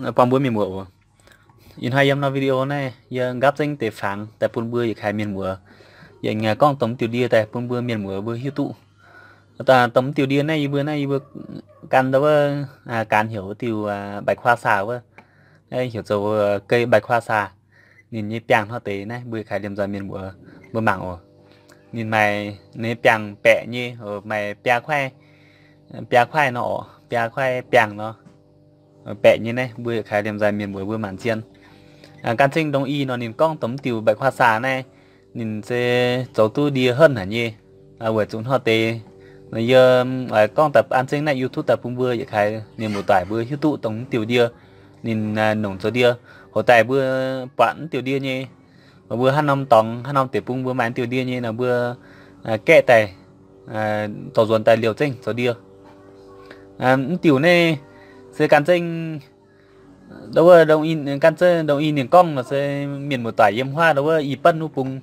Buangh mbuo mienh muoz oc. Ih hnoi yiem norm video naaiv yie nqaapv zengv deix fangx daaih bun mbuo yietc kaaix mienh muoz, yie gorngv dongh mv diuh ndie daaih bun mbuo mienh muoz mbuo hiuv duqv. Dongh mv diuh ndie naaiv yie mbuo naaiv yie mbuo gan ndau wuov, gan heuc wuov diuh ใบข่า saa wuov, heuc zoux ใบข่า saa. Ninh nyei biangh hnoi deix naaiv mbuo yietc kaaix liemh nzoih mienh muoz mbuo mangc oc. Ninh maaih, ninh nyei biangh baeqc nyei, maaih biaa kuaaiv, biaa kuaaiv nor oc, biaa kuaaiv biangh nor, baeqc nyei naaiv mbuo yietc kaaix liemh nzoih mienh muoz mbuo mangc zien. Gan zengv ndongc i nor ninh gorngv dongh mv diuh ใบข่า saa naaiv, ninh se zoux duqv ndie henv haic nyei. Weic zuqc hnoi deix yie oix gorngv daaih an zengv naaiv YouTube daaih bun mbuo yietc kaaix mienh muoz-doic mbuo hiuv duqv dongh mv diuh ndie ninh nongc zoux ndie. Hoc daaih mbuo buatc mv diuh ndie nyei, mbuo hnangv norm dorngx hnangv norm deic-bung mbuo maaih mv diuh ndie nyei nor mbuo gaeqv daaih, dorh nzuonx daaih liouh zengv zoux ndie. Mv diuh naaiv se gan zengv ndau wuov, gan zengv ndongc i ninh gorngv nor se mienh muoz-doic yiem huaav ndau wuov i benv wuov bung,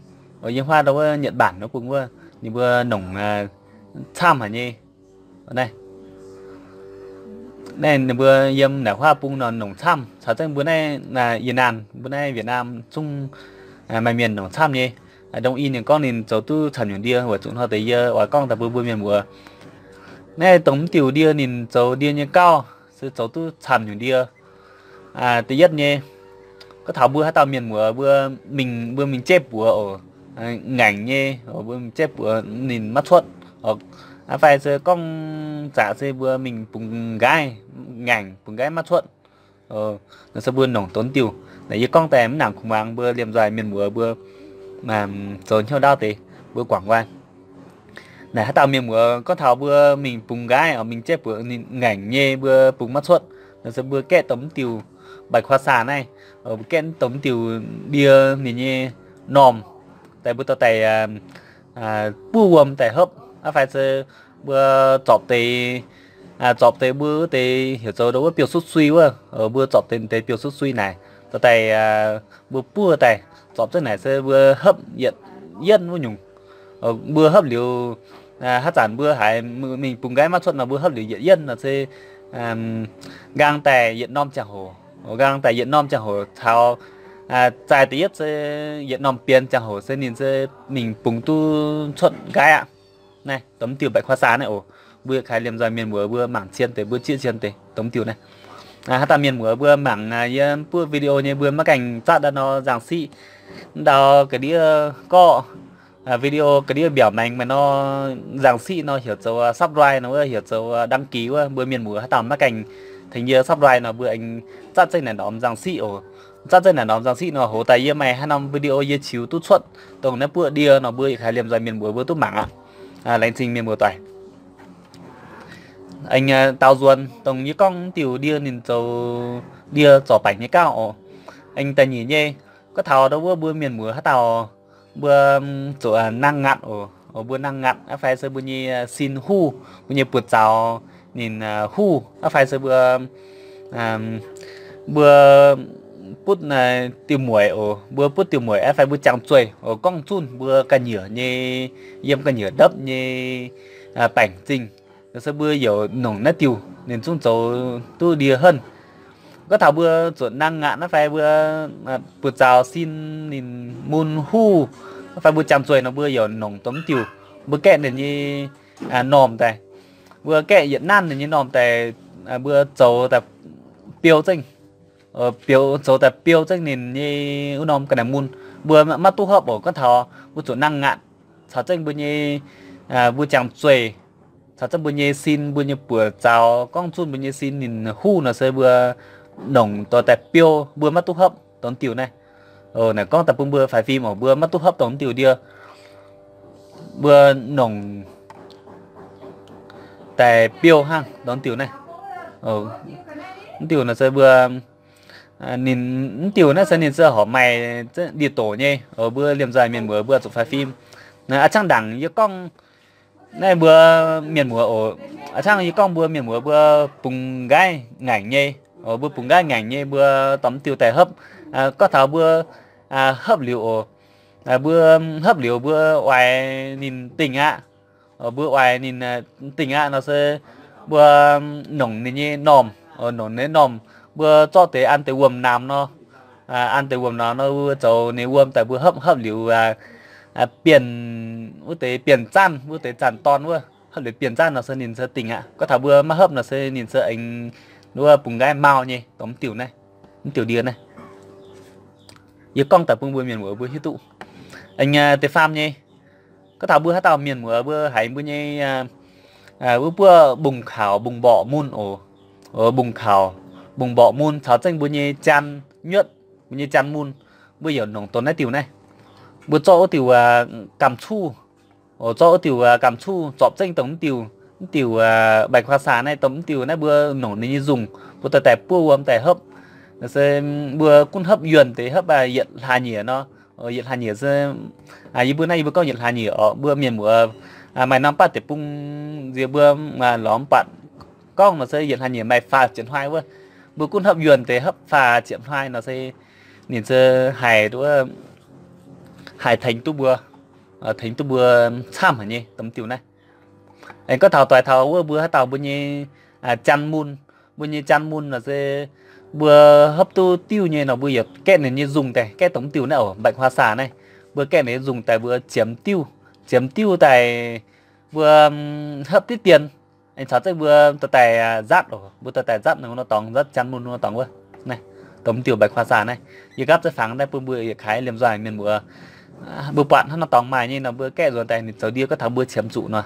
yiem huaav ndau wuov Nhật Bản wuov bung wuov, ninh mbuo nongc camv haic nyei. Naaiv ninh mbuo yiem naaic huaav bung nor nongc camv, caux zengv mbuo naaiv Việt Nam, mbuo naaiv Việt Nam zungv maaih mienh nongc camv nyei. Ndongc i ninh gorngv ninh zoux duqv camv nyungc ndie, weic zuqc hnoi deix yie oix gorngv daaih bun mbuo mienh muoz. Naaiv dongh mv diuh ndie ninh zoux ndie nyei gauh se zoux duqv camv nyungc ndie. Da'yietv nyei, gorngv taux mbuo haaix dauh mienh muoz mbuo mingh, mbuo mingh jeiv buoz oc, ngaengc nyei, mbuo mingh jeiv buoz ninh maiv cuotv, fai se gorngv zaqc se mbuo mingh bungx nqaiv, ngaengc bungx nqaiv maiv cuotv, nor se mbuo nongc dongh diuh. Naaic yie gorngv daaih mv nangc kuh muangx, mbuo liemh nzoih mienh muoz mbuo zoux hnyouv ndaauv deix mbuo guangc guai. Naaic haaix dauh mienh muoz gorngv taux mbuo mingh bungx nqaiv oc, mingh jeiv buoz ninh ngaengc nyei, mbuo bungx maiv cuotv, nor se mbuo gaeqv dongh mv diuh ใบข่า saa naaiv, mbuo gaeqv dongh mv diuh ndie ninh nyei normh daaih, mbuo dorh daaih buov wuom daaih hopv, aqv fai se mbuo zorpc deix, zorpc deix mbuo wuov deix heuc zoux ndau wuov biouv-sutv sui wuov, mbuo zorpc deix deix biouv-sutv sui naaic dorh daaih, mbuo buov daaih, zorpc zengv naaic se mbuo hopv yietc yienv wuov nyungc. Mbuo hopv liuz, haaix zanc mbuo haiz mingh bungx nqaiv maiv cuotv nor, mbuo hopv liuz yietc yienv nor se nqaang daaih yietc norm ziangh hoc, nqaang daaih yietc norm ziangh hoc caux, zaih da'yietv se yietc norm bienx ziangh hoc se ninh se mingh bungx duqv cuotv nqaiv aqv. Naaiv dongh mv diuh ใบข่า saa naaiv oc. Mbuo kaaix liemh nzoih mienh muoz mbuo mangc cien deix, mbuo zieqv cien deix dongh mv diuh naaiv. Haaix dauh mienh muoz mbuo mangc yie buov video nyei mbuo maiv gaengh zatv daaih nor nzangc siqv, ndau ga'ndiev gorqv, video ga'ndiev mbiaauc maengx maaih nor, nzangc siqv nor heuc zoux subscribe nor wuov, heuc zoux đăng ký wuov, mbuo mienh muoz haaix dauh maiv gaengh tengx yie subscribe nor mbuo aengx zatv zengv naaic norm nzangc siqv oc. Zatv zengv naaic norm nzangc siqv nor hoc daaih yie maaih haaix norm video yie ziux duqv cuotv dongh naaiv buov ndie nor mbuo yietc kaaix liemh nzoih mienh muoz mbuo duqv mangc aqv. Laengz zingh mienh muoz-doic. Aengx daaux nzuonx dongh yie gorngv mv diuh ndie ninh zoux ndie zorc baengc nyei gauh oc. Aengx da'nyeic nyei, gorngv taux ndau wuov mbuo mienh muoz haaix dauh mbuo zuqc nangh ngatc oc, mbuo nangh ngatc aqv fai se mbuo nyei sin huv, mbuo nyei buoz-zaux ninh huv aqv fai se mbuo, mbuo butv diuh mueic oc, mbuo butv diuh mueic aqv fai mbuo jangx zueih oc, gorngv zunh mbuo ga'nyiec nyei, yiem ga'nyiec ndopv nyei baengc zingh, se mbuo youc nongc naaiv diuh ninh zungv zoux duqv ndie henv. Gorngv taux mbuo zuqc nangh ngatc aqv fai mbuo buoz-zaux sin ninh mun huv, aqv fai mbuo jangx zueih nor mbuo youc nongc dongh mv diuh, mbuo gaeqv ninh nyei normh daaih, mbuo gaeqv yietc nanv ninh nyei normh daaih, mbuo zoux daaih biou zengv, biou, zoux daaih biou zengv ninh nyei wuov norm ga'naaiv mun, mbuo maiv duqv hopv oc. Gorngv taux mbuo zuqc nangh ngatc caux zengv mbuo nyei, mbuo jangx zueih caux zengv mbuo nyei sin, mbuo nyei buoz-zaux, gorngv zunh mbuo nyei sin ninh huv nor se mbuo nongc dorh daaih biou, mbuo maiv duqv hopv dongh diuh naaiv. Naaic gorngv daaih bun mbuo faix fim oc, mbuo maiv duqv hopv dongh diuh ndie, mbuo nongc daaih biou hnangv dongh diuh naaiv. Mv diuh nor se mbuo, ninh, mv diuh naaiv se ninh se horpc maaih ndie-doqc nyei oc. Mbuo liemh nzoih mienh muoz mbuo zuqc faix fim. A'cangv ndaangc yie gorngv naaiv mbuo mienh muoz oc, a'cangv yie gorngv mbuo mienh muoz mbuo bungx nqaiv ngaengc nyei oc, mbuo bungx nqaiv ngaengc nyei mbuo dorh mv diuh daaih hopv. Gorngv taux mbuo hopv liuz oc, mbuo hopv liuz mbuo oix ninh dingh aqv. Mbuo oix ninh dingh aqv nor se mbuo nongc ninh nyei normh, nongc ninh nyei normh, mbuo zorqv deix an deix wuom-naamx nor, an deix wuom-naamx nor, mbuo zoux ninh wuom daaih mbuo hopv, hopv liuz bienh, wuov deix bienh zanv, wuov deix zanc dorn wuov, hopv liuz bienh zanv nor se ninh se dingc aqv. Gorngv taux mbuo maiv hopv nor se ninh se aengx wuov bungx nqaiv mau nyei, dongh mv diuh naaiv, mv diuh ndie naaiv. Yie gorngv daaih bun mbuo mienh muoz mbuo hiuv duqv. Aengx deix faam nyei, gorngv taux mbuo haaix dauh mienh muoz mbuo haiz mbuo nyei wuov buov mbungv kaux mbungv mborqc mun oc, mbungv kaux mbungv mborqc mun caux zengv mbuo nyei jaan nyuotv, mbuo nyei jaan mun, mbuo yaac nongc dongh naaiv diuh naaiv. Mbuo zorqv wuov diuh gamh cuv, zorqv wuov diuh gamh cuv zorpc zengv dongh mv diuh, mv diuh ใบข่าสา naaiv, dongh mv diuh naaiv mbuo nongc ninh nyei nzungh, mbuo dorh daaih buov wuom daaih hopv. Se mbuo gunv hopv yuonh deix hopv yietc hlaax nyieqc nor, yietc hlaax nyieqc se, yie mbuo naaiv yie mbuo gorngv yietc hlaax nyieqc oc, mbuo mienh muoz maaih norm batv deic-bung nziex mbuo lorz mv buatc gorngv nor se yietc hlaax nyieqc maaih faah ziepc hnoi wuov. Mbuo gunv hopv yuonh deix hopv faah ziepc hnoi nor se ninh se haih, haih tengx duqv mbuo, tengx duqv mbuo camv haic nyei dongh mv diuh naaiv. Aengx gorngv taux doix taux wuov mbuo haaix dauh mbuo nyei jaan mun, mbuo nyei jaan mun nor se mbuo hopv duqv diuv nyei nor mbuo yaac gaeqv ninh nyei nzungh daaih, gaeqv dongh mv diuh naaiv oc, ใบข่าสา naaiv. Mbuo gaeqv ninh nyei nzungh daaih mbuo ziemx diuv, ziemx diuv daaih mbuo hopv diqv dien, aengx caux zengv mbuo dorh daaih nzatv oc, mbuo dorh daaih nzatv ninh wuov norm dorngx, nzatv jaan mun wuov norm dorngx wuov. Naaiv dongh mv diuh ใบข่าสา naaiv. Yie nqaapv za'gengh fangx naaiv bun mbuo yietc kaaix liemh nzoih mienh muoz, mbuo buatc hnangv nor dorngx maaih nyei nor mbuo gaeqv nzuonx daaih ninh zoux ndie gorngv taux mbuo qiemx zuqc nor.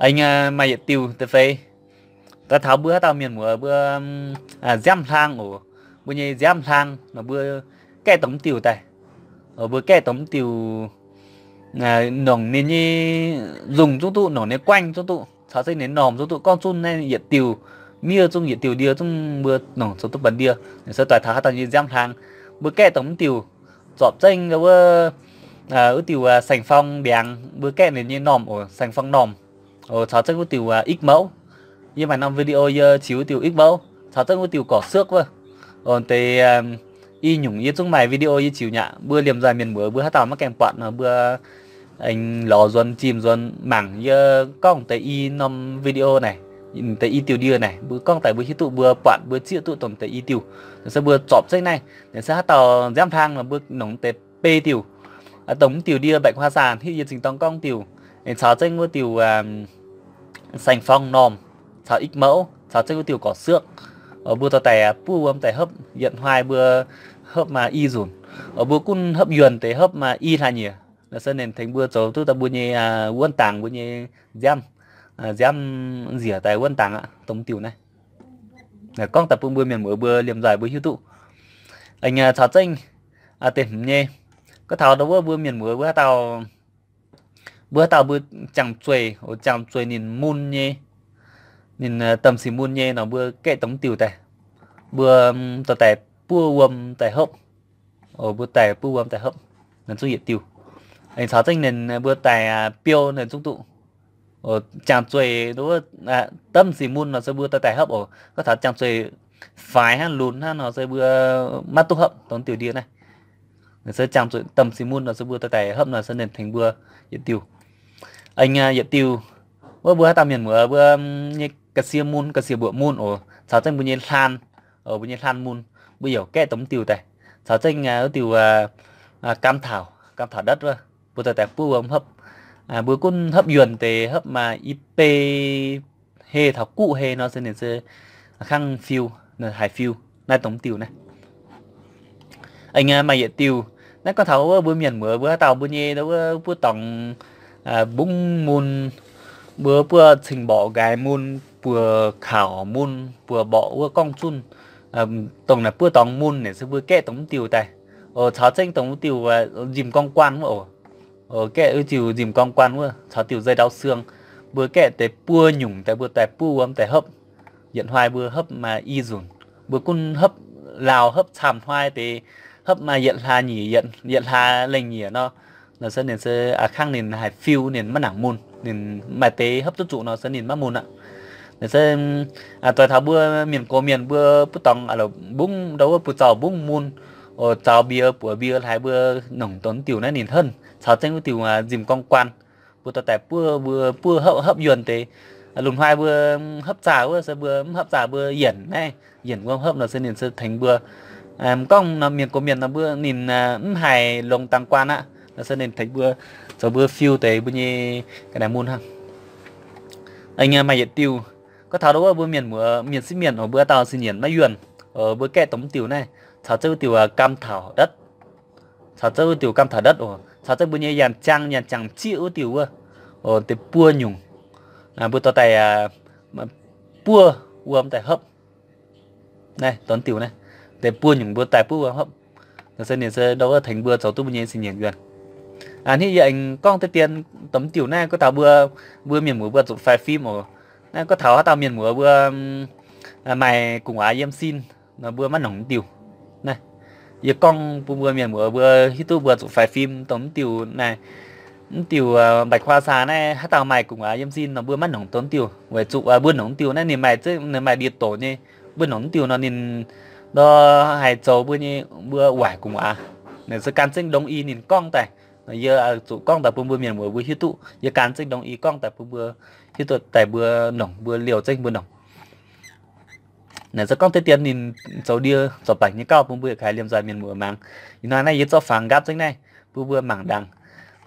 Aengx maaih yietc diuh da'feix, doix taux mbuo haaix dauh mienh muoz mbuo nziaamv hlang oc, mbuo nyei nziaamv hlang nor mbuo gaeqv dongh mv diuh daaih, mbuo gaeqv dongh mv diuh nongc ninh nyei nzungh zungv duqv, nongc ninh guaengv zungv duqv, caux zengv ninh normh zungv duqv. Gorngv zunv naaiv yietc diuh miev zungv, yietc diuh ndie zungv mbuo nongc zoux duqv banh ndie. Se doix taux haaix dauh nyei nziaamv hlang, mbuo gaeqv dongh mv diuh zorpc zengv wuov, wuov diuh saeng-forng mbiaangx, mbuo gaeqv ninh nyei normh oc, saeng-forng normh oc, caux zengv wuov diuh ích mấu. Yie maaih norm video yie ziux wuov diuh ích mấu, caux zengv wuov diuh gorqv-sưỡk wuov. Deix i nyungc yie zungv maaih video yie ziux nyaqv. Mbuo liemh nzoih mienh muoz mbuo haaix dauh maiv gaengh buatc nor mbuo aengx lorz nzuonx, jiem nzuonx mangc yie gorngv deix i norm video naaic, deix i diuh ndie naaic, mbuo gorngv daaih mbuo hiuv duqv, mbuo buatc mbuo zieqv duqv dongh deix i diuh. Se mbuo zorpc zengv naaiv, se haaix dauh nziaamv hlang nor mbuo nongc deix bei diuh, dongh mv diuh ndie ใบข่าสา hitv yie zingh dorng gorngv diuh, aengx caux zengv wuov diuh saeng-forng normh, caux ích mấu, caux zengv wuov diuh gorqv-sưỡk. Mbuo dorh daaih buov wuom daaih hopv yietc hnoi mbuo hopv maaih i nzunc. Mbuo gunv hopv yuonh deix hopv maaih i hlaax nyieqc. Nor se ninh tengx mbuo zoux duqv daaih mbuo nyei wuonv dangx, mbuo nyei nziaamv, nziaamv nziec daaih wuonv dangx aqv, dongh mv diuh naaiv. Gorngv daaih bun mbuo mienh muoz mbuo liemh nzoih mbuo hiuv duqv. Aengx caux zengv deix hmz nyei, gorngv taux ndau wuov mbuo mienh muoz mbuo haaix dauh, mbuo haaix dauh mbuo jangx-zueih, jangx-zueih ninh mun nyei, ninh domh sic mun nyei nor mbuo gaeqv dongh mv diuh daaih, mbuo dorh daaih buov wuom daaih hopv. Mbuo daaih buov wuom daaih hopv, ninh zungv yietc diuh. Aengx caux zengv ninh mbuo daaih biou ninh zungv duqv. Jangx-zueih domh sic mun nor se mbuo dorh daaih hopv oc. Gorngv taux jangx-zueih faix hnangv lunx hnangv nor se mbuo maiv duqv hopv dongh diuh ndie naaiv. Se jangx-zueih domh sic mun nor se mbuo dorh daaih hopv nor se ninh tengx mbuo yietc diuh. Aengx yietc diuh, wuov mbuo haaix dauh mienh muoz mbuo nyei ga'sie mun, ga'sie mbuoqc mun oc, caux zengv mbuo nyei hlaan, mbuo nyei hlaan mun, mbuo yaac gaeqv dongh mv diuh daaih, caux zengv wuov diuh gaam taux, gaam taux ndotv wuov, mbuo dorh daaih buov wuom hopv. Mbuo gunv hopv yuonh deix hopv maaih i bei heh taux guqv heh nor se ninh se kangv fiu, haiz fiu naaiv dongh mv diuh naaiv. Aengx maaih yietc diuh, naaiv gorngv taux wuov mbuo mienh muoz mbuo haaix dauh mbuo nyei wuov buov dorngx mbungv mun, mbuo buov cing-mborqc nqaaix mun, buoz kaux mun, buoz mborqc wuov gorngv zunh, dongh naaic buov dorngx mun naaic se mbuo gaeqv dongh mv diuh daaih. Caux zengv dongh wuov diuh nzimh gorngv guaan wuov oc. Gaeqv wuov diuh nzimh gorngv guaan wuov caux diuh dây đau xương, mbuo gaeqv deix buo nyungc daaih mbuo daaih buov wuom daaih hopv. Yietc hnoi mbuo hopv maaih i nzunc. Mbuo gunv hopv laauh hopv camv hnoi deix, hopv maaih yietc hlaax nyiec, yietc hlaax lengh nyiec nor, nor se ninh se a'kangv ninh haih fiu, ninh maiv nangc mun, ninh maaih deix hopv duqv zuqc nor se ninh maiv mun aqv. Nor se doix taux mbuo mienh gox mienh mbuo buov dorngx mbungv ndau wuov buoz-zaux mbungv mun, zaux mbie buoz mbie haaix mbuo nongc dongh diuh naaiv ninh henv, caux zengv wuov diuh nzimh gorngv guaan. Mbuo dorh daaih buov, mbuo buov hopv hopv yuonh deix, Lungh hnoi mbuo hopv zaah wuov se mbuo mv hopv zaah mbuo yienc naaiv, yienc wuom hopv nor se ninh se tengx mbuo. Gorngv nor mienh gox mienh nor mbuo ninh mv haiz longx dangx guaan aqv nor se ninh tengx mbuo, zoux mbuo fiu deix mbuo nyei ga'naaiv mun hnangv. Aengx maaih yietc diuh, gorngv taux ndau wuov mbuo mienh muoz mienh sieqv mienh oc, mbuo dauh sin nyienc maiv yuonh, mbuo gaeqv dongh mv diuh naaiv caux zengv wuov diuh gaam taux ndotv, caux zengv wuov diuh gaam taux ndotv oc, caux zengv mbuo nyei yaanc jang yaanc jangc zieqv wuov diuh wuov, deix buo nyungc, mbuo dorh daaih buov wuom daaih hopv. Naaiv dongh diuh naaiv, deix buo nyungc mbuo daaih buov wuom hopv. Nor se ninh se ndau wuov tengx mbuo zoux duqv mbuo nyei sin nyienc yuonh. Hnangv yie aengx gorngv deix dien dongh mv diuh naaiv gorngv taux mbuo, mbuo mienh muoz mbuo zuqc faix fim oc. Naaiv gorngv taux haaix dauh mienh muoz mbuo maaih gu'nguaaz yiem sin nor mbuo maiv nongc mv diuh. Naaiv yie gorngv bun mbuo mienh muoz mbuo hiuv duqv mbuo zuqc faix fim dongh mv diuh naaiv, mv diuh mbaic kuaa saa naaiv haaix dauh maaih gu'nguaaz yiem sin nor mbuo maiv nongc dongh mv diuh, weic zuqc mbuo nongc mv diuh naaiv ninh maaih zengv, ninh maaih ndie-doqc nyei. Mbuo nongc mv diuh nor ninh nor haih zoux mbuo nyei, mbuo waaic gu'nguaaz. Naaiv se gan zengv ndongc i ninh gorngv daaih. Yie zuqc gorngv daaih bun mbuo mienh muoz mbuo hiuv duqv, yie gan zengv ndongc i gorngv daaih bun mbuo hiuv duqv daaih mbuo nongc, mbuo liouh zengv mbuo nongc. Naaiv se gorngv deix dien ninh zoux ndie zoux baengc nyei gauh bun mbuo yietc kaaix liemh nzoih mienh muoz mangc. Ih hnoi naaiv yie zorqv fangx nqaapv zengv naaiv bun mbuo mangc ndaangc.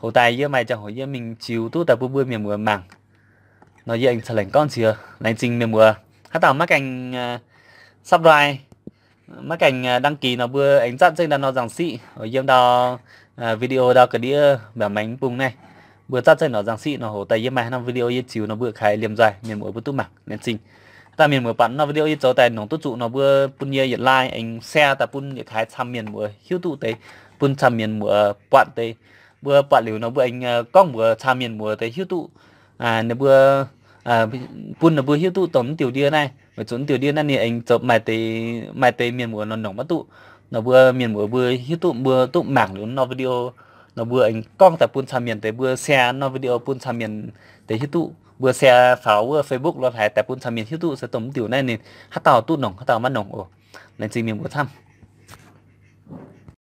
Hoc daaih yie maaih ziangh hoc yie mingh ziux duqv daaih bun mbuo mienh muoz mangc nor yie aengx ca'lengc gorngv nziex. Laengz zingh mienh muoz, haaix dauh maiv gaengh subscribe, maiv gaengh đăng ký nor mbuo aengx zatv zengv ndau nor nzangc siqv yiem ndau video ndau ga'ndiev mbiaauc maengx bung naaiv. Mbuo zatv zengv nor nzangc siqv nor hoc daaih yie maaih haaix norm video yie ziux nor mbuo yietc kaaix liemh nzoih mienh muoz mbuo duqv mangc. Laengz zingh. Haaix dauh mienh muoz buatc norm video yie zoux daaih nongc duqv zuqc nor mbuo bun yie yietc like aengx share daaih bun yietc kaaix camv mienh muoz hiuv duqv deix, bun camv mienh muoz buatc deix. Mbuo buatc liuz nor mbuo aengx gorngv mbuox camv mienh muoz deix hiuv duqv, ninh mbuo bun ninh mbuo hiuv duqv dongh mv diuh ndie naaiv, weic zuqc mv diuh ndie naaiv ninh aengx zoux maaih deix, maaih deix mienh muoz nor nongc maiv duqv. Nor mbuo mienh muoz mbuo hiuv duqv mbuo duqv mangc liuz norm video nor mbuo aengx gorngv daaih bun camv mienh deix, mbuo share norm video bun camv mienh deix hiuv duqv, mbuo share faaux wuov Facebook lorz haaix daaih bun camv mienh hiuv duqv se dongh mv diuh naaiv ninh haaix dauh duqv nongc haaix dauh maiv nongc oc. Laengz zingh mienh muoz camv.